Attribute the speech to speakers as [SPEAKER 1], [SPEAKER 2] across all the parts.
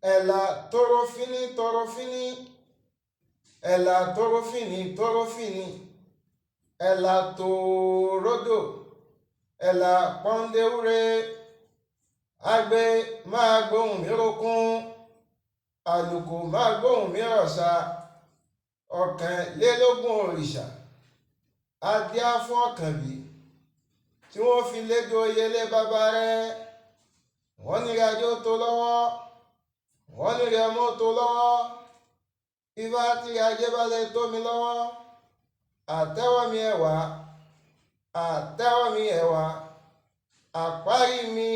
[SPEAKER 1] Ẹ̀là tóró fíní tóró fíní, ẹ̀là tóró fíní tóró fíní, ẹ̀là tòródò, ẹ̀là pọ́ndéwúre. Agbe máa gbóhùn mi rókún, àlùkò máa gbóhùn mi rọ̀ṣà, 21 òrìṣà adíá fún Ọ̀kànbí tí wọ́n fi lédè oyèlé bàbá rẹ̀. Wọ́n ní ìrìnàjò tó lọ́wọ́, wọ́n ní ìrìn ọmọ tó lọ́wọ́. Ifá tí ajé bá lè tó mi lọ́wọ́, àtẹ́wọ́ mi ẹ̀wà, àtẹ́wọ́ mi ẹ̀wà, àparí mi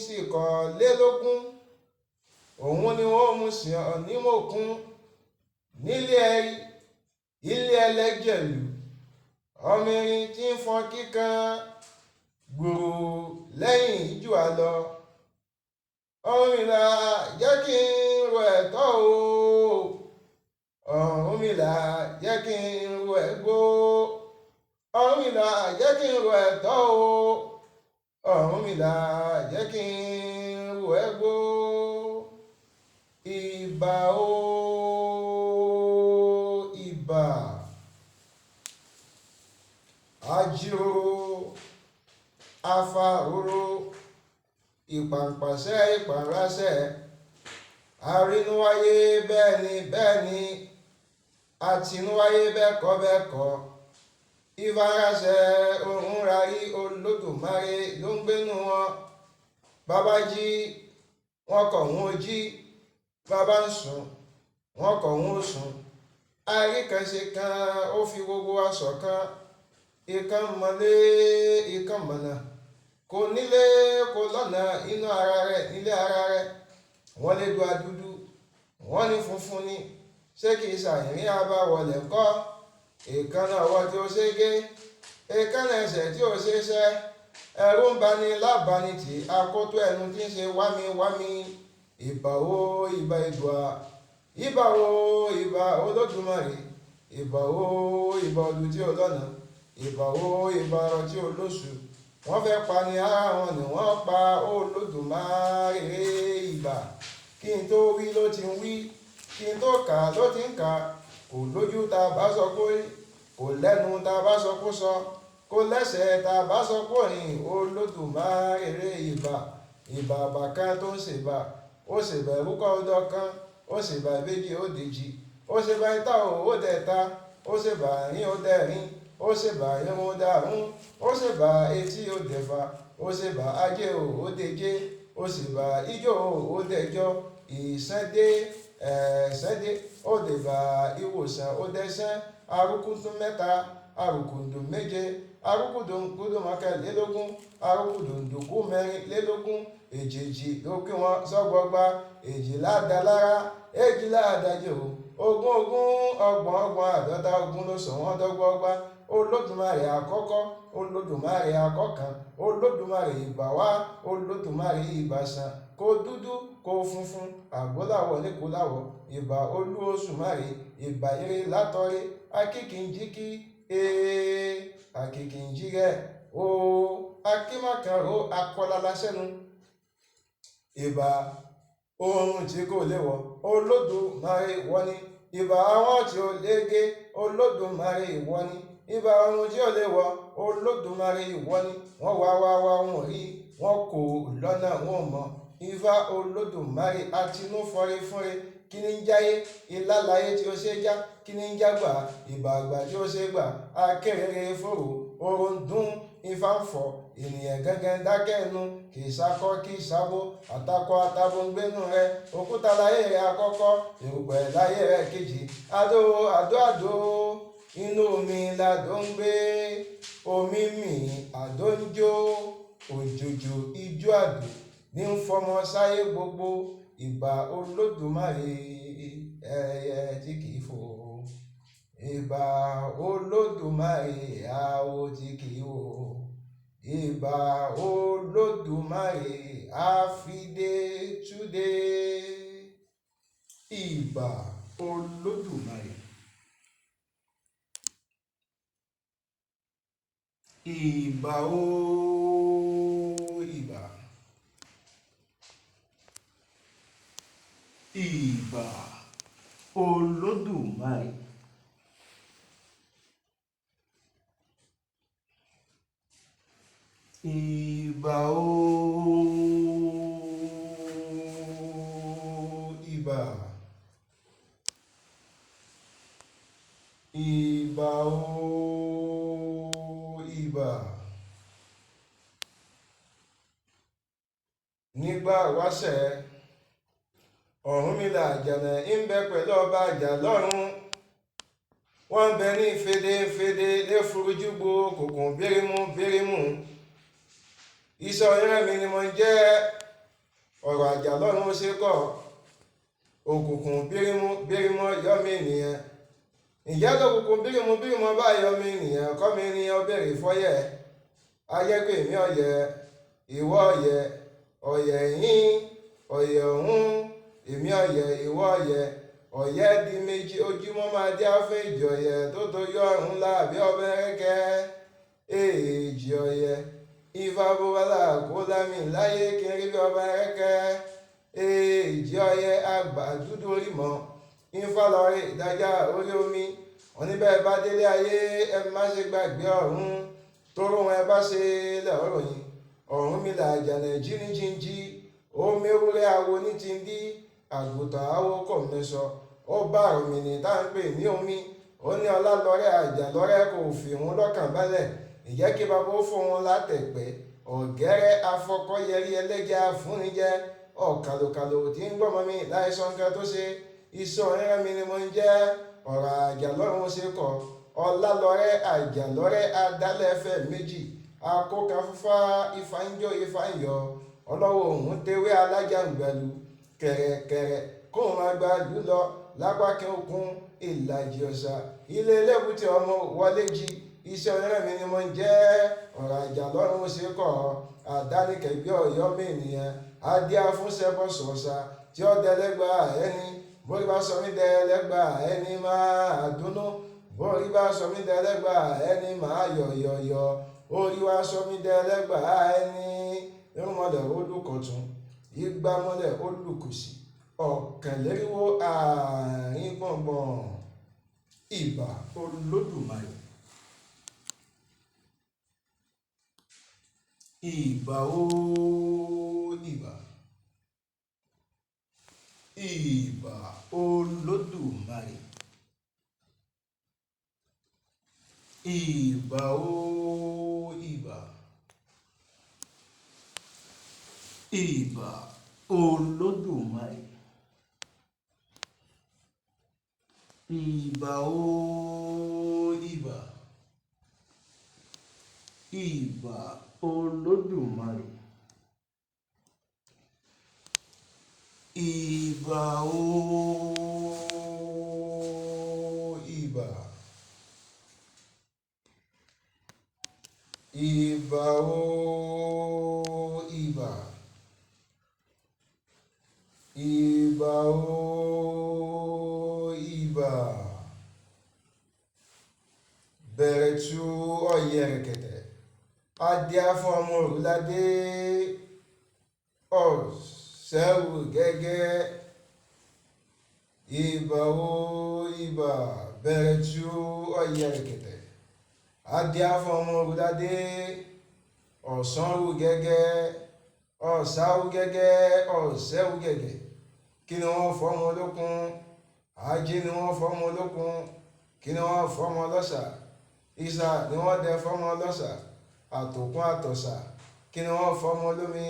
[SPEAKER 1] sì kọ́ lélógún. Òun ni wọ́n mú sí ọ nímọ̀kún nílé ẹ̀rí, ilé ẹlẹ́jẹ̀lú, ọmọ erin tí ń fọn kíkan gbòòrò lẹ́yìn ìjù àlọ. Ọ̀rúnmìlà jẹ́ kí n ro ẹ̀tọ́ o, Ọ̀rúnmìlà jẹ́ kí n ro ẹ̀gbó, Ọ̀rúnmìlà jẹ́ kí n ro ẹ̀tọ́ o, Ọ̀rúnmìlà jẹ́ kí n ro ẹ̀gbó. Ìbà o, ìbà. Ajíròrò, afáròrò, ìpàǹpàṣẹ ìpàǹràṣẹ, arínúwáyé bẹ́ẹ̀ ni bẹ́ẹ̀ ni, àtinúwáyé bẹ́ẹ̀ kọ́ bẹ́ẹ̀ kọ́. Ìfarasẹ òun rárí Olódùmarè ló ń gbénu wọn. Bàbá jí, wọn kọ̀ wọ́n jí, bàbá ń sùn, wọn kọ̀ wọ́n sùn. Àríkànṣe kan ó fi gbogbo aṣọ kan, ìkan mọ̀lé, ìkan mọ̀nà. Kò nílé, kò lọ́nà inú ara rẹ̀ nílé ara rẹ̀. Wọ́n lè du adúdú, wọ́n ní funfun ni. Ṣé kìí ṣàìrìn abáwọlé ńkọ́? Èékánná ọwọ́ tí ó ṣe gé, èékánná ẹsẹ̀ tí ó ṣe ṣẹ́. Ẹ̀rù ń bani lábani tì, akótó ẹnu tí ń ṣe wámi wámi. Ìbà o, ìbà Èdùà, ìbà o, ìbà Olódùmarè, ìbà o, ìbà ọdún tí ó lọ́nà, ìbà o, ìbà ọ̀rọ̀ tí ó lóṣù. Wọ́n fẹ́ pa ni ara wọn ni wọ́n pa Olódùmarè ìbà. Kí n tó wí ló ti ń wí, kí n tó kà ló ti ń kà. Kò lójú ta bá sọ kó rí, kò lẹ́nu ta bá sọ kó sọ, kò lẹ́sẹ̀ ta bá sọ kó rìn. Olódùmarè ìbà. Ìbà bàkan tó ń ṣèbà, ó ṣèbà ẹrúkọ ọdọ kan, ó ṣèbà ìbejì ó dèjì, ó ṣèbà ìta ò dẹ̀ta, ó ṣèbà àárín ó dẹ̀rín, ó ṣèbà irun dàrún, ó ṣèbà etí ó dẹ̀fà, ó ṣèbà ajé ò dèje, ó ṣèbà ijó ò dẹjọ́. Ìsẹ́dé ẹ̀ẹ́sẹ́dé ó dèbà ìwòsàn ó dẹ́sẹ́. Arúkúndùn mẹ́ta, arúkúndùn méje, arúkúndùn mọ́kànlélógún, arúkúndùndùnkú mẹ́rìnlélógún. Èjèèjì ló kí wọn sọ́gbọgba, èjìlá dalára, èjìlá dájò, ogún ogún, ọgbọ̀n ọgbọ̀n, àádọ́ta ogún ló sọ wọ́n dọ́gbọgba. Olódùmarè àkọ́kọ́, Olódùmarè àkọ́kàn, Olódùmarè ìbà wá, Olódùmarè ìbà sàn. Kò dúdú, kò funfun, àgbóláwọ̀ ní kò láwọ̀. Ìbà olú Òṣùmàrè, ìbà ire látọ̀rẹ́, akíkìnjíkí, ee, akíkìnjírẹ̀, oo, akímákanró akọlala sẹ́nu. Ìbà oorun tí kò léwọ̀, Olódùmarè ìwọ ni. Ìbà àwọn tí ó lége, Olódùmarè ìwọ ni. Ìbà oorun tí ó léwọ̀, Olódùmarè ìwọ ni. Wọ́n wá wá wá wọn rí, wọ́n kò lọ́nà wọn mọ̀. Ifá Olódùmarè àtinú fọre fúnre. Kí ni ń jáyé? Ilá láyé tí ó ṣe já. Kí ni ń jágbà? Ìbà àgbà tí ó ṣe gbà. Akérèrè fòrò, orun dún, Ifá ń fọ̀. Ènìyàn gángan dákẹ́ ẹnu, kì í sakọ kì í sabo. Àtakọ atabo ń gbénu rẹ. Òkúta láyé rẹ àkọ́kọ́, erùpẹ̀ láyé rẹ kejì. Adó adó adó, inú omi làdó ń gbé. Omi mì àdó ń jó, òjòjò ijó àdó ní ń fọmọ sáyé gbogbo. Ìbà Olódùmarè ẹyẹ tí kì í fò. Ìbà Olódùmarè àwo tí kì í wò. Ìbà Olódùmarè àfidé túdé. Ìbà Olódùmarè. Ìbà o, ìbà. Ìbà Olódùmarè. Ìbà ooo ìbà. Ìbà ooo ìbà. Nígbà wáṣẹ̀, Ọ̀rúnmìlà Àjànà ń bẹ pẹ̀lú ọba àjà lọ́run. Wọ́n ń bẹ ní fèdèfèdè léfurujúgbo kòkùn bírímù bírímù. Iṣẹ́ ọ̀rẹ́ mi ni mo ń jẹ́, ọ̀rọ̀ àjà lọ́run ó ṣe kọ́. Òkùnkùn bírímù bírímù yọ mí nìyẹn. Ǹjẹ́ lókùnkùn bírímù bírímù bá yọ mí nìyẹn, kọ́ mi ní ọbẹ̀rẹ̀ fọ́yẹ̀. Ayé pé mi ọ̀yẹ́, ìwọ ọ̀yẹ́, ọ̀yẹ́ yín, ọ̀yẹ́ ọ̀hún, èmi ọ̀yẹ́, ìwọ ọ̀yẹ́, ọ̀yẹ́ di méjì ojúmọ́ máa dé àfẹ́ ìjì ọ̀yẹ́ tó tojú ọ̀run láàbí ọbẹ̀ rẹ́kẹ́. Èjì ọ̀yẹ́, ifá bóbálà kó lámì láyé kí n rí bí ọba rẹ́kẹ́. Èjì ọ̀yẹ́ àgbà dúdú orí mọ́, ifá lọ́rẹ́ ìdájà orí omi. Oníbẹ̀ bá délé ayé ẹ má ṣe gbàgbé ọ̀run, tóró wọn ẹ bá ṣe lọ́rọ̀ yìí. Ọ̀rúnmìlà Àjànà jíníjíjí, omi ewúrẹ́ awo ní ti ń dí, àgùntàn awo kò mẹ́sọ. Ó bá òmìnir tá ń pè ní omi, ó ní ọlá lọ́rẹ́ àjà lọ́rẹ́ kò fi òun lọ́kàn balẹ̀. Ìjẹ́ kí baba ó fún wọn látẹ̀pẹ́, ọ̀gẹ́rẹ́ afọkọ́yẹrí ẹlẹ́ja fúnijẹ, ọ̀kàlòkàlò tí ń gbọ́mọ mi láìsọ nǹkan tó ṣe. Iṣẹ́ ọ̀rẹ́ mi ni mo ń jẹ́, ọ̀rọ̀ àjà lọ́run ṣe kọ̀. Ọlá lọ́rẹ́ àjà lọ́rẹ́ adálẹ́fẹ̀ méjì, akóka fúnfá ifá ń jó ifá ń yọ. Ọlọ́wọ́ òun tewé alájà ń gbẹlu, kẹ̀rẹ̀kẹ̀rẹ̀ kóun máa gba lù lọ lápá kí okun ìlàjì ọ̀sà. Ilé ẹlẹ́bùtì ọmọ wọlé jí. Iṣẹ́ ọ̀rẹ́ mi ni mo ń jẹ́, ọ̀rọ̀ àjà lọ́run ṣe kọ̀. Àdánikẹ́gbẹ́ ọ̀yọ́ mi nìyẹn, adé afúnṣẹ́bọ̀ sọ̀sà tí ó dẹlẹ́gba ẹni. Bórí bá sọ mí dẹlẹ́gba ẹni máa dùnnú. Bórí bá sọ mí dẹlẹ́gba ẹni máa yọ̀yọ̀yọ̀. Orí wa sọ mí dẹlẹ́gba ẹni. Irúnmọlẹ̀ olùkọ̀tún, igbámọlẹ̀ olùkòsì, ọ̀kànléríwó àárín gbọ̀ngbọ̀n. Ìbà Olódùmarè. Ìbà ooo ìbà. Ìbà Olódùmarè. Ìbà ooo ìbà. Ìbà Olódùmarè. Ìbà ooo ìbà. Ìbà Olódùmarè. Ìbà ooo ìbà. Ìbà ooo ìbà. Ìbà ooo ìbà. Bẹ̀rẹ̀ tú ọ̀yẹ̀ rẹ̀kẹ̀tẹ̀. Adé fún ọmọ Òrùládé, ọ̀sẹ̀wò gẹ́gẹ́. Ìbà ooo ìbà. Bẹ̀rẹ̀ tú ọ̀yẹ̀ rẹ̀kẹ̀tẹ̀. Adé fún ọmọ Òrùládé, ọ̀sánwó gẹ́gẹ́, ọ̀sáwó gẹ́gẹ́, ọ̀sẹ́wó gẹ́gẹ́. Kí ni wọ́n fọ́mọ olókun? Ajé ni wọ́n fọ́mọ olókun. Kí ni wọ́n fọ́mọ ọlọ́ṣà? Ìsà ni wọ́n dẹ fọ́mọ ọlọ́ṣà. Àtòkún àtọ̀sà. Kí ni wọ́n fọ́mọ olómi?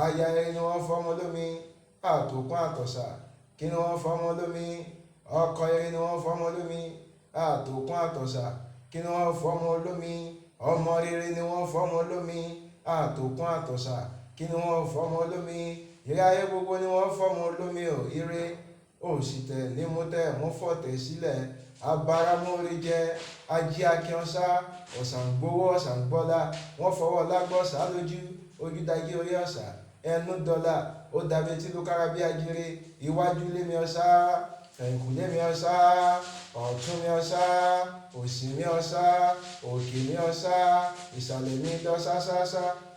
[SPEAKER 1] Aya eré ni wọ́n fọ́mọ olómi. Àtòkún àtọ̀sà. Kí ni wọ́n fọ́mọ olómi? Ọkọ eré ni wọ́n fọ́mọ olómi. Àtòkún àtọ̀sà. Kí ni wọ́n fọ́mọ olómi? Ọmọ rere ni wọ́n fọ́mọ olómi. Àtòkún àtọ̀sà. Kí ni wọ́n fọ́mọ olómi? Ire ayé gbogbo ni wọ́n fọ́mọ olómi ò ire. Òsìtẹ̀ ní mú tẹ̀ mú fọ̀tẹ̀ sílẹ̀. Abáramóore jẹ́ ají akíọ́sá, ọ̀sàǹgbówó ọ̀sàǹgbọ́lá. Wọ́n fọwọ́ lágbọ́sà lójú, ojú dají orí ọ̀sà. Ẹnu dọ́là, ó dàbí etí ló kára bí ajere. Iwájú lé mi ọ̀sá, ẹ̀yìnkùlé mi ọ̀sá, ọ̀tún mi ọ̀sá, òsì mi ọ̀sá, òkè mi ọ̀sá, ìsàlẹ̀ mi dọ́sá sásá.